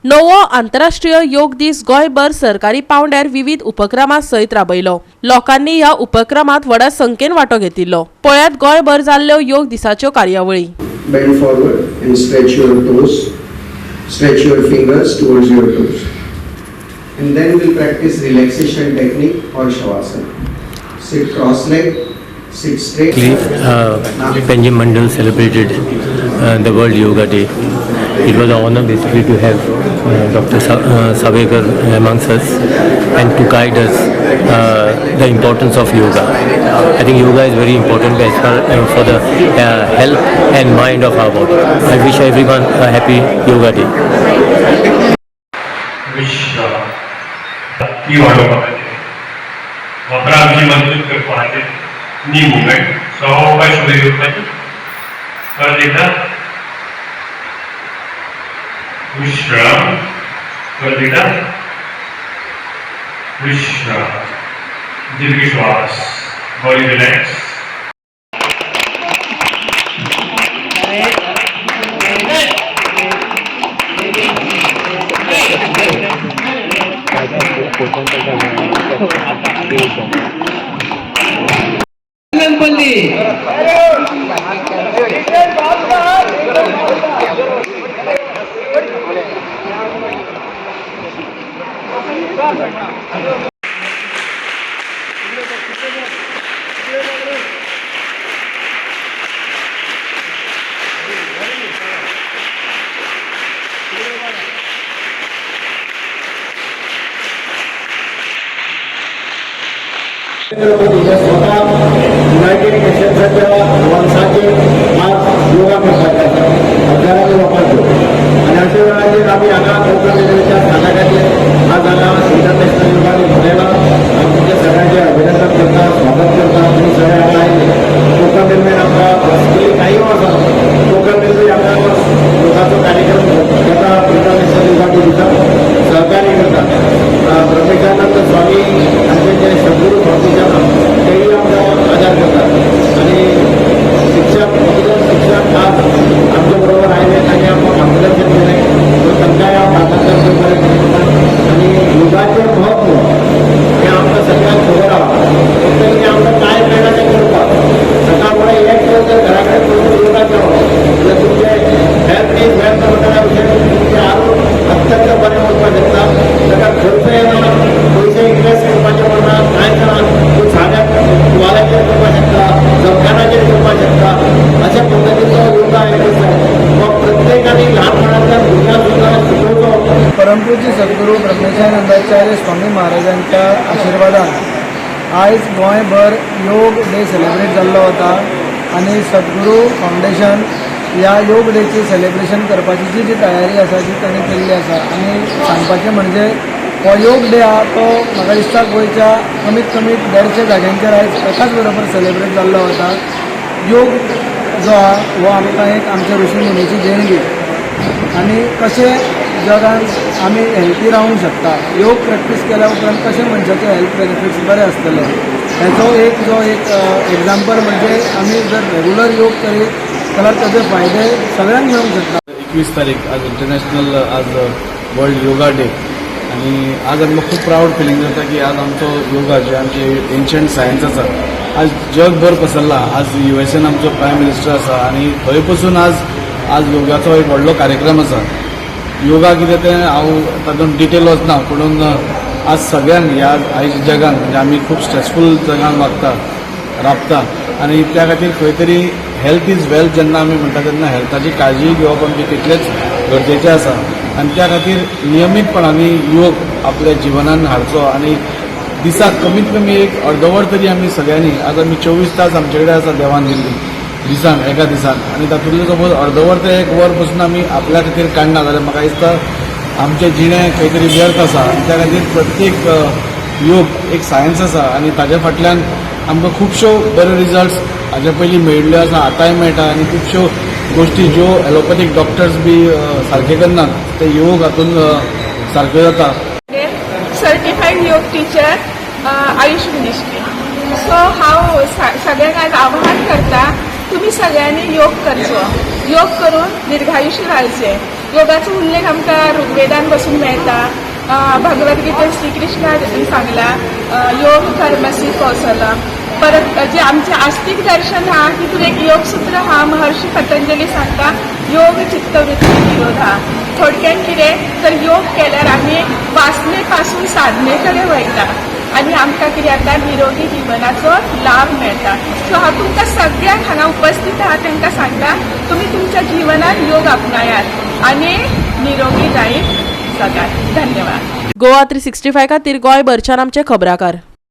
नवो आंतरराष्ट्रीय योग दीस गोंयभर सरकारी पावंड्यार विविध उपक्रमा सयत राबयलो. लोकांनी ह्या उपक्रमात व्हडा संख्येन वांटो घेतिल्लो. पळयात गोंयभर जाल्ल्यो योग दिसाच्यो कार्यावळी. Bend forward and stretch your toes. Stretch your fingers towards your toes. And then we'll practice relaxation technique or Shavasana. Sit cross-legged, sit straight. Panjim Mandal celebrated the World Yoga Day. It was an honor basically to have Dr. Savekar amongst us and to guide us the importance of yoga. I think yoga is very important as far for the health and mind of our body. I wish everyone a happy Yoga Day. विश्राम ती वाडोवपा खातीर धोंपरां आमची मजबूत करपा खातीर नी movement सवकाश वयर येवपाची. परत एकदा विश्राम. परत एकदा विश्राम. दीर्घ श्वास, बॉडी रिलॅक्स. पल्ली. छत्रपती हे स्वतः युनायटेड नेशन्साच्या वंशाचे आज योगा करतात, हजारांनी लोकांचो. आनी अशा वेळाचेर आमी हांगा कोंकण रेल्वेच्या स्थानकाचेर आज हांगा इंटरनॅशनल योगा डे मनयला. हांव तुमच्या सगळ्यांचें अभिनंदन करता, स्वागत करता. तुमी सगळे हांगा आयले. कोंकण रेल्वेन आमकां बेसिकली कांय आसा, कोंकण रेल्वे हांगा योगाचो कार्यक्रम घेता, इंटरनॅशनल योगा डे दिता, सहकार्य करता. ब्रह्मेशानंद स्वामी हांचे जे सद्गुरू फावंडेशन आहा, तेय आमकां आदार करतात. आनी शिक्षक, वखद शिक्षक आज आमच्या बरोबर आयले, तांणी आमकां मार्गदर्शन केलें, सो तांकांय हांव मार्गदर्शन बरें करता. आनी योगाचें म्हत्व हें आमकां सगळ्यांक खबर आहा. फक्त कितें, आमकां टायम मेळना तें करपाक. सकाळ फुडें एक जर घरा कडेन बसून योगा केलो जाल्यार तुमचें हेल्थ is wealth म्हणटा भशेन तुमचें आरोग्य अत्यंत बरें उरपाक शकता. ताका खर्च येना, पयशे इन्वेस्ट करपाचे पडना, कांयच ना. तूं साद्या तुवाल्याचेर करपाक शकता, जमखानाचेर करपाक शकता. अशा पद्दतीचो योगा एक्सरसायज हो प्रत्येकाने ल्हानपणांतल्यान भुरग्यांक सुद्दां शिकोवचो. परमपूज्य सद्गुरू ब्रह्मेशानंदाचार्य स्वामी महाराजांच्या आशिर्वादान आयज गोंयभर योग डे सेलिब्रेट जाल्लो वता आनी सद्गुरू फावंडेशन ह्या योग डेची सेलिब्रेशन करपाची जी जी तयारी आसा जी तांणी केल्ली आसा. आनी सांगपाचें म्हणजे हो योग डे आहा तो म्हाका दिसता गोंयच्या कमीत कमी 150 जाग्यांचेर आयज एकाच बरोबर सेलिब्रेट जाल्लो वता. योग जो आहा हो आमकां एक आमच्या ऋषी मुनीची देणगी आनी कशें जगान आमी हेल्थी रावूंक शकता, योग प्रॅक्टीस केल्या उपरांत कशें मनशाचे हेल्थ बेनिफिट्स बरे आसतले, हेचो एक जो एक एग्जाम्पल म्हणजे आमी जर रेगुलर योग करीत जाल्यार ताजे फायदे सगळ्यांक मेळूंक शकता. 21 तारीख आज इंटरनॅशनल, आज वर्ल्ड योगा डे आणि आज आमकां खूब प्रावड फिलींग जाता की आज आमचो योगा जे आमचे एन्शंट सायन्स आसा आज जगभर पसरला. आज युएसएन आमचो प्रायम मिनिस्टर आसा आनी थंय पसून आज योगाचो एक व्हडलो कार्यक्रम आसा. योगा कितें तें हांव तातूंत डिटेल वचना, पुणून आज सगळ्यांक ह्या आयज जगान, म्हणजे आमी खूब स्ट्रेसफूल जगान वागता, राबता आनी त्या खातीर खंय तरी हेल्थ is wealth जेन्ना आमी म्हणटा तेन्ना हेल्थाची काळजी घेवप आमची तितलेंच गरजेचें आसा. आनी त्या खातीर नियमीतपणान योग आपल्या जिवनान हाडचो आनी दिसाक कमीत कमी एक अर्दवर तरी आमी सगळ्यांनी, आज आमी 24 तास आमचे कडेन आसा देवान दिल्ली दिसान, एका दिसान, आनी तातूंतलें सपोज अर्दवर ते एक वर पसून आमी आपल्या खातीर काडना जाल्यार म्हाका दिसता आमचें जिणें खंय तरी व्यर्थ आसा. आनी त्या खातीर प्रत्येक योग एक सायन्स आसा आनी ताज्या फाटल्यान आमकां खुबश्यो बरे रिजल्ट्स हाजे पयलीं मेळिल्ल्यो आसा, आतांय मेळटा. आनी खुबश्यो गोश्टी ज्यो एलोपॅथीक डॉक्टर्स बी सारके करनात ते योग हातून सारक्यो जाता. सर्टिफाईड योग टीचर, आयुष मिनिस्ट्री. सो हांव सगळ्यांक आज आवाहन करता, तुमी सगळ्यांनी योग करचो, योग करून दीर्घायुष्य रावचें. योगाचो उल्लेख आमकां ऋग्वेदान बसून मेळटा. भगवद्गीतेत श्रीकृष्णान सांगला, योग कर्मसी कौशलम. परत जे आमचे आस्तिक दर्शन हा, तितून एक योगसूत्र हा, महर्षी पतंजली सांगता, योग चित्तवृत्ती निरोधा. थोडक्यात कितें तर योग केल्यार आमी वासने पासून साधने कडेन वयता आनी आमकां कितें जाता, निरोगी जिवनाचो लाभ मेळटा. सो हांव तुमकां सगळ्यांक हांगा उपस्थित आहा तांकां सांगता, तुमी तुमच्या जिवनात योग आपणायात आनी निरोगी जायत जगात. धन्यवाद. गोवा 365 खातीर गोंयभरच्यान आमचे खबराकार.